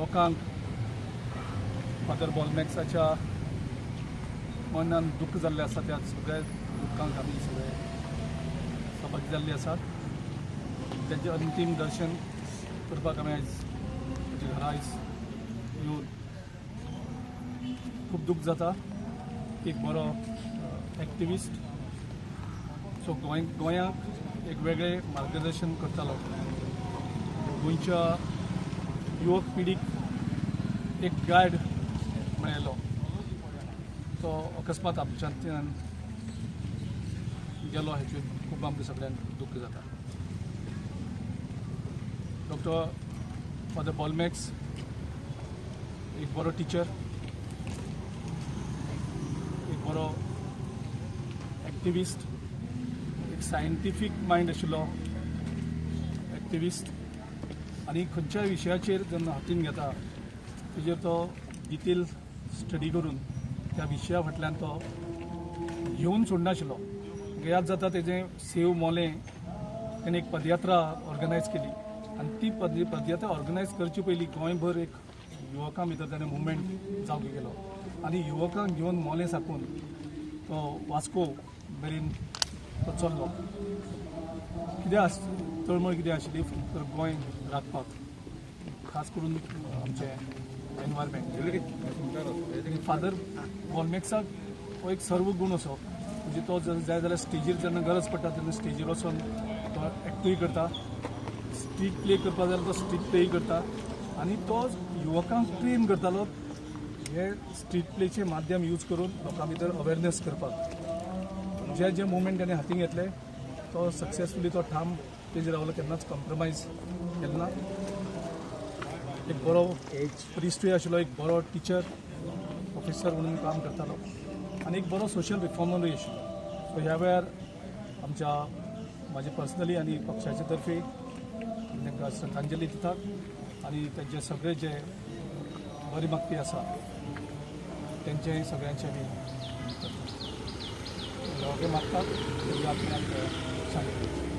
लोकांक फादर बोलमॅक्साच्या मनान दुख्ख जाल्लें आसा त्या सगळ्या दुख्खांक आमी सगळे सहभागी जाल्ले आसात. तांचें अंतीम दर्शन करपाक आमी आयज ताच्या घरा आयज येवन खूब दुख्ख जाता. एक बरो एक्टिविस्ट, सो गोंयाक एक वेगळें मार्गदर्शन करतालो. गोंयच्या युवक पिढीक एक गायड मेळ्ळो. तो अकस्मात आमच्यांतल्यान गेलो हेचें खूब आमकां सगळ्यांक दुख्ख जाता. डॉक्टर फादर बोलमॅक्स एक बरो टिचर, एक बरो एक्टिविस्ट, एक सायंटिफीक मायंड आशिल्लो एक्टिविस्ट आनी खंयच्याय विशयाचेर जेन्ना हातीन घेता तेजेर तो डिटेल स्टडी करून त्या विशया फाटल्यान तो घेवन सोडनाशिल्लो. याद जाता तेजें सेव मोलें तेणें एक पदयात्रा ऑर्गनायज केली आनी ती पदयात्रा ऑर्गनायज करचे पयलीं गोंयभर एक युवकां भितर ताणें मुवमेंट जागो केलो आनी युवकांक घेवन मोलें साकून तो वास्को मेरेन तो चल्लो. कितें आस तळमळ कितें आशिल्ली तर गोंय राखपाक, खास करून आमचें एनवायरमेंट. फादर बोलमॅक्साक हो एक सर्व गूण असो, म्हणजे तो जर जाय जाल्यार स्टेजीर जेन्ना गरज पडटा तेन्ना स्टेजीर वचोन तो एक्टूय करता, स्ट्रीट प्ले करपा जाल्यार तो स्ट्रीट प्लेय करता आनी तो युवकांक ट्रेन करतालो हे स्ट्रीट प्लेचें माध्यम यूज करून लोकां भितर अवेरनेस करपाक. जे जे मुवमेंट ताणें हातीन घेतले तो सक्सेसफुली तो ठाम तेजेर रावलो, केन्नाच कॉम्प्रोमायज केलें ना. एक बरो प्रिस्टूय आशिल्लो, एक बरो टिचर ऑफिसर म्हणून काम करतालो आनी एक बरो सोशल रिफॉर्मरूय आशिल्लो. सो ह्या वेळार आमच्या म्हाजे पर्सनली आनी पक्षाचे तर्फे तांकां श्रद्धांजली दितात आनी तांचे सगळे जे बरी मागपी आसा तेंचे सगळ्यांचे आमी मागतात, तेंच्या आत्म्याक शांती.